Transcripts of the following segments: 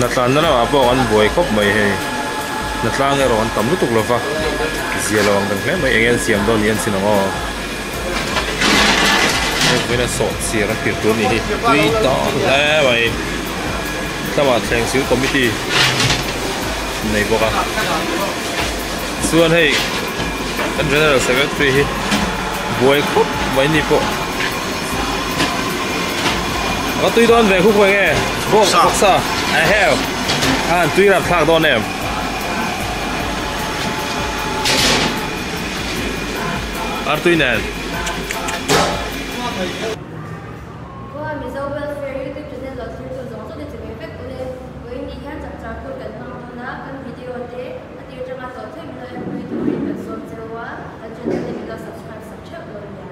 Hnatlanna lamah pawh an buai khawp mai hei hnatlang erawh an tam lutuk lova zia lo ang reng hle mai eng nge an siam dawn ni an sin ang aw hei vawiin a sawh chhiar a phir tur a nih hi tui tak hle mai tlamah thleng sil committee nei bawk a chuan hei kan general secretary hi buai khawp mai ni pawh a tui dawn ve khuk mai nge bawk bawksa a heu a han tui ram thlak dawn em artui nen. Goa Mizo Welfare YouTube channel lo thlir tu zawng zawng te che ve vek ule. Vawiin ni hian chapchar kut kan hmang dawn a, kan video te a tir atanga tawh theuh min lo en pui turin kan sawm cheu a, kan channel te min lo subscribe sak theuh dawn nia.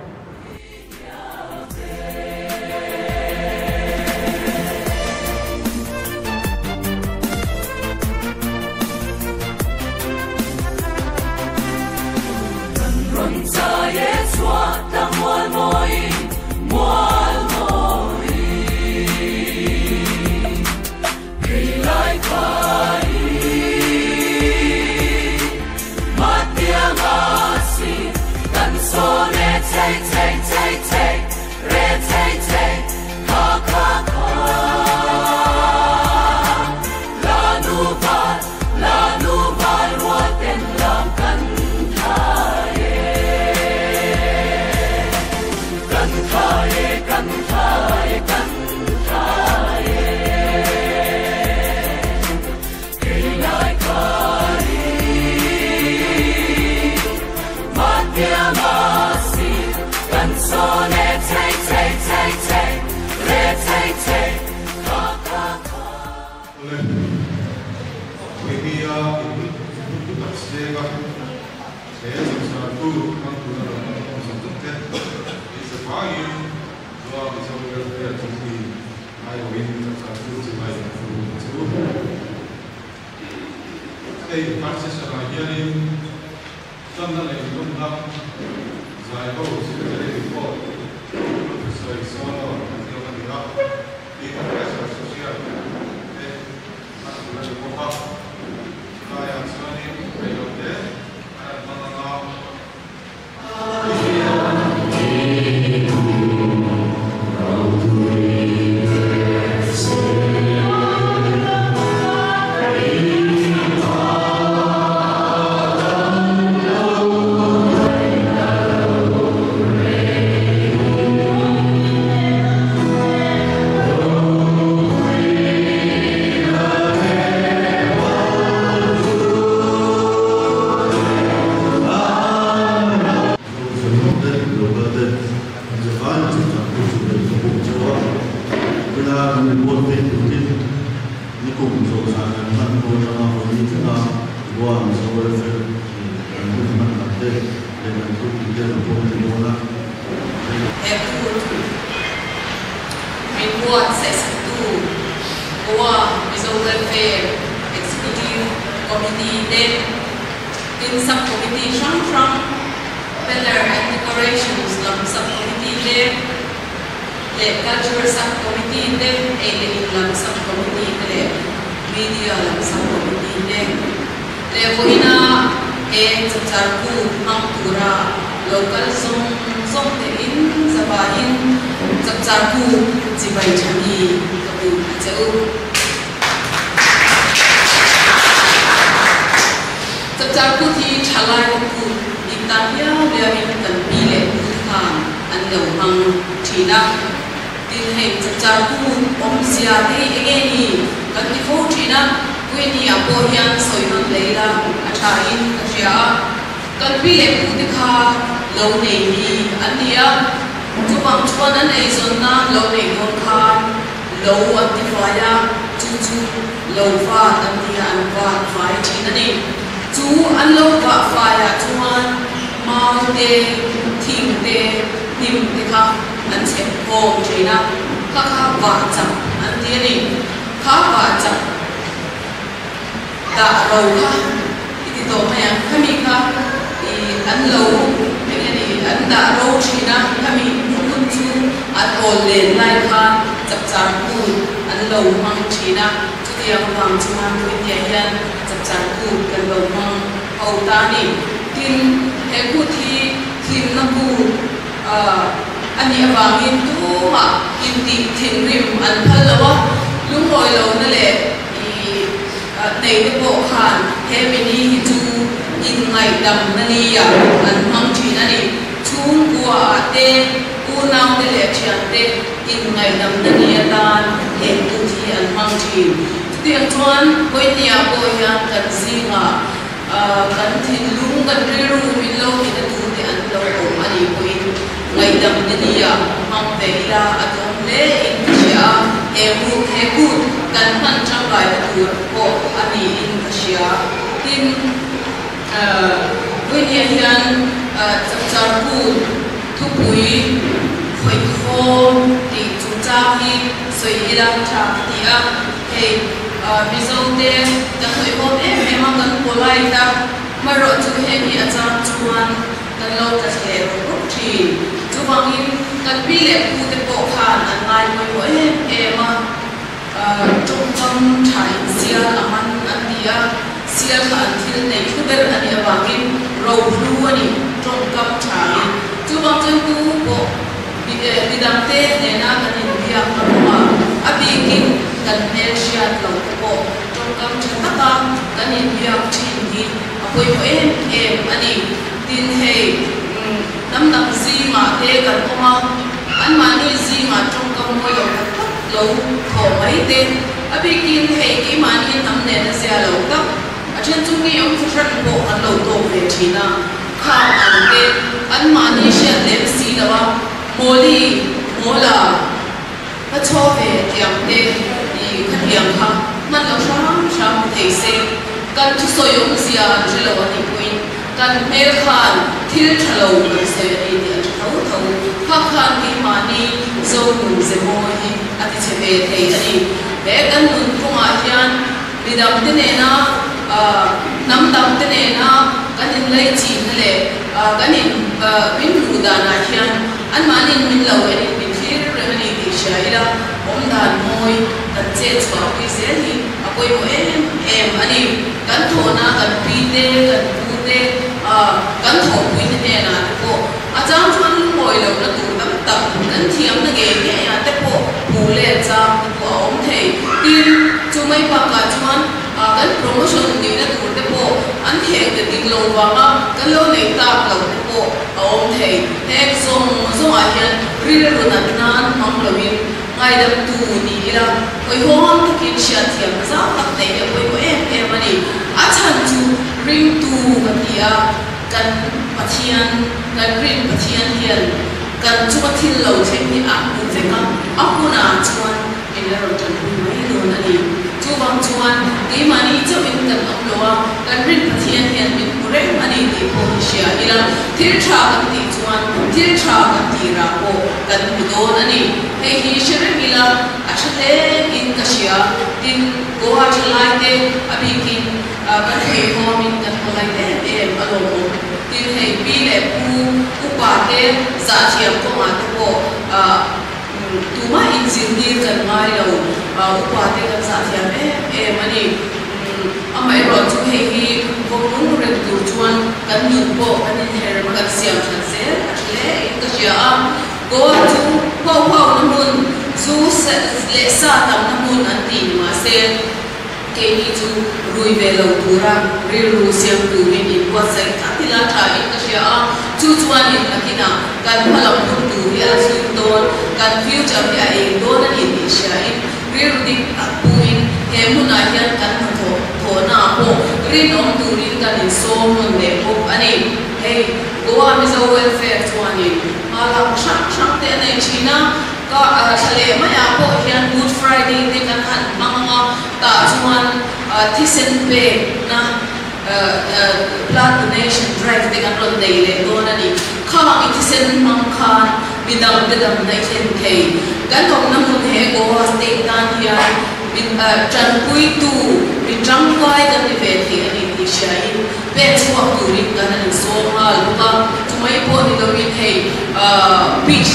He kut min buatsaihsaktu Goa Mizo Welfare Executive Committee te, tin Sub-Committee hrang hrang, Banner and Decorations lam Sub-Committee te leh Culture Sub-Committee te, ei leh in lam Sub-Committee te leh Media lam Sub-Committee te leh vawiina he chapchar kut hmang tura lo kal zawng zawng te in zavaiin chapchar kut chibai tha mi ka buk a che u. Chapchar kut hi thalai kut dik tan viau viauin kan pi leh pu te khan an lo hmang thin a. Tin hei chapchar kut awmzia te hi enge ni kan ti fo thin a, Puini ah pawh hian sawi nawn lei la a tha in ka hria a. Kan pi leh pu te kha lo nei mi an ni a, chuvang chuan an eizawn nan lo nei dawn khan lo an ti fai a, chu chu lo vat an ti a, an vat fai thin a ni. Chu an lo vah faiah chuan mau te, thing te, hnim te kha an chhep khawm thin a, kha kha vah chak an ti a ni. Kha vah chak dah ro kha i ti tawh mai ang, khami kha i an lo eng nge ni an dah ro thin a, khami hun chu an awl len lai khan chapchar hun an lo hmang thin a. Chutiang avang chuan Puitea hian Chapchar Kut kan lo hmang ho ta a ni. Tin, he kut hi hlimna kut a nih avangin tumah intih thinrim an phal lo a, lungawi lohna leh nei te pawh khan he mini hi chu inngaihdamna nia an hmang thin a ni. Chhungkua ah te, unau te leh thian te inngaihdamna ni atan he kut hi an hmang thin. Chutiang chuan Pawihniah pawh hian kan zingah kan thinlung, kan rilru min lo tina tu te an lo awm a nih pawhin ngaihdamna nia hmang ve ila a tlawm hle in ka hria a, he hu he kut kan hman tangkaina tur pawh a niin ka hria. Tin. Vawinia hian Chapchar Kut thupui khawihkhawm tih chungchang hi sawi ila tha ka ti a, hei Mizote kan hawihhawm em em a, kan polite a, hmarawh chu heng hi a chang chuan kan lo tla thleh rawk rawk thin. Chuvangin kan pi leh pu te pawh khan an ngai pawimawh em em a. Tawngkam tha in sial a man an ti a, sial kha an thil neih hlu ber a nih avangin ro hlu a ni, tawngkam tha in. Chuvang chuan tu pawh midangte nena kan inbiak a awm a, a bikin kan hmel hriat lo te pawh tawngkam tha taka kan inbiak thin hi a pawimawh em em a ni. Tin hei hnam dang zingah te kan awm a, anmahni zingah tawngkam mawi lo tak tak lo thawh mai te, a bikin hei keimahni hnam nen a zia lo tak, a then chu mi awm fahran pawh kan lo tawk ve thin a, khang ang te anmahni hriat lem si lo a, Mawli, Mawla, ka chhaw ve tiang te i khatiang kha hman lo hram hram ni thei se, kan thusawi awmzia an hre lo a nih pawhin kan hmel khan thil tha lo kan sawi a ni tih an hre tho tho. Kha khan keimahni Zo nun ze mawi hi a ti chhe ve thei a ni. He kan nun kawngah hian midangte nena hnam dangte nena kan inlaichinna leh kan in min hmuh danah hian anmahniin min lo enin min thlir reng a ni tih hria ila awm dan mawi kan chet chhuah pui zel hi a pawimawh em em a ni. Kan thawhna kan pi te, kan pu te, kan thawhpui te hnenah te pawh a chang chuan lungawi lohna tur tam tak kan thiamna ngei ngeiah te pawh hmuh let chang te pawh a awm thei. Tin, chu mai bakah chuan kan promotion nihna tur te pawh an theng te dik lo vanga kan lo neih tak loh te pawh a awm thei. Heng zawng zawngah hian rilru nat nan hmang loin Ngaidamtu ni ila, hawihhawm takin hriatthiamna zau tak neih hi a pawimawh em em a ni. A chhan chu ringtu kan ni a, kan Pathian, kan rin Pathian hian kan chunga thil lo thleng hi a hmu vek a, a hunah chuan min la rawn tanpui mai dawn a ni. Chuvang chuan keimahni chauhin kan awm lo a, kan rin Pathian hian min hmu reng a ni tih pawh hi hria ila, thil tha kan tih chuan thil tha kan tirah pawh kan hmu dawn a ni. Hei hi hre reng ila a tha hle in ka hria. Tin, Goa thalai te a bikin kan theihawmin kan hawlai em em a lawmawm. Tin, hei pi leh pu upa te zahthiam kawngah te pawh Tumah inzirtir kan ngai lo, upa te kan zah thiam em em a ni. Amaherawh chu hei hi kawng nung reng tur chuan kan nun pawh kan inher a kan siam that zel a tha hle in ka hria a. Goa chu huau huau na hmun, zu leh sa tamna hmun an ti ni mahse, Keini chu rui ve lo tura rilru siam turin inbuatsaih tlat ila tha in ka hria a, chu chuanin nakinah kan hmalam hun tur hi a thlum dawn, kan future hi a eng dawn a ni tih hriain rilru dik tak puin he hmunah hian kan hnathawh thawhnaah pawh rinawm turin kan insawm nawn leh bawk a ni. Hei Goa Mizo Welfare chuanin hma lak hrang hrang te a nei thin a. Ka thla leh maiah pawh hian Good Friday te kan han hmang ang a, tah chuan thisen pekna blood donation drive te kan rawn nei leh dawn a ni. Khang i thisen hmang khan midang te damna i thlen thei. Kan awmna hmun he Goa state tan hian tanpuitu mi tangkai kan ni ve thei a ni tih hriain pek chhuak turin kan han insawm nghal bawk a, chumai pawh ni loin hei beach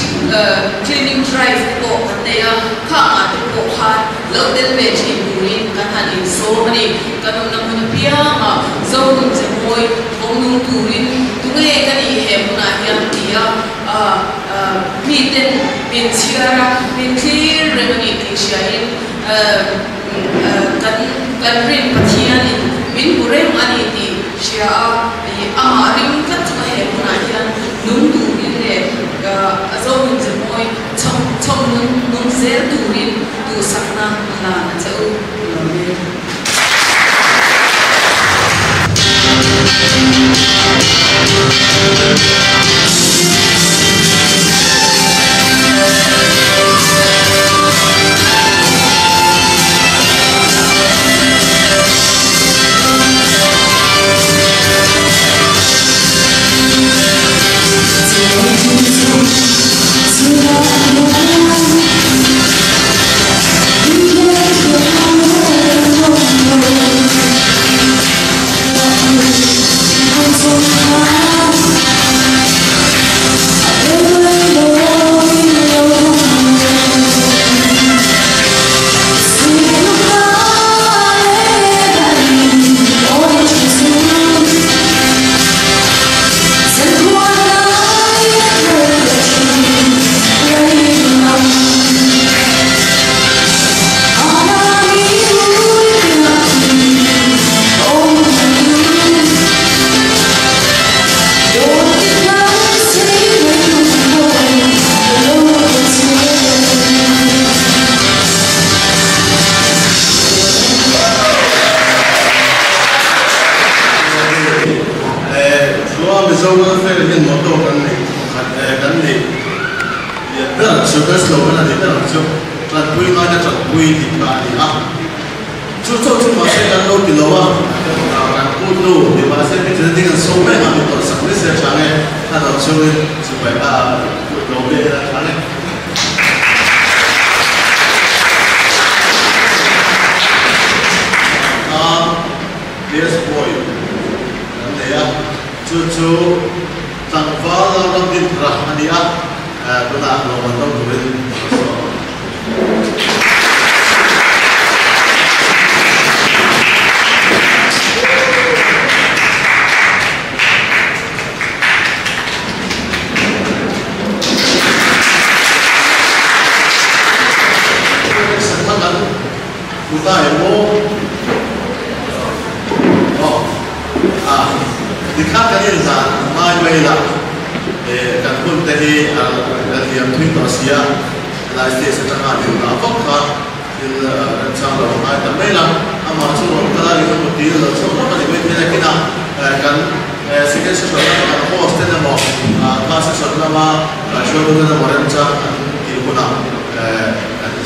cleaning drive te pawh kan nei a, khangah te pawh khan lo tel ve thin turin kan han sawm a ni. Kan awmna hmun apiangah Zonun che mawi awm nung turin tunge ka nih he hmunah hian ti a, miten min chhiar a, min thlir reng a nih tih hriain kan kan rin Pathianin min hmu reng a ni tih hria a, amah ring tlat chunga he hmunah hian nung turin leh Zonun che mawi chhawm chhawm nung nung zel turin duhsakna ka hlan a che u. Ka lawm e.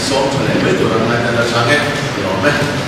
Sawm tha leh mai tur ang lai ta la chang e, lawm e.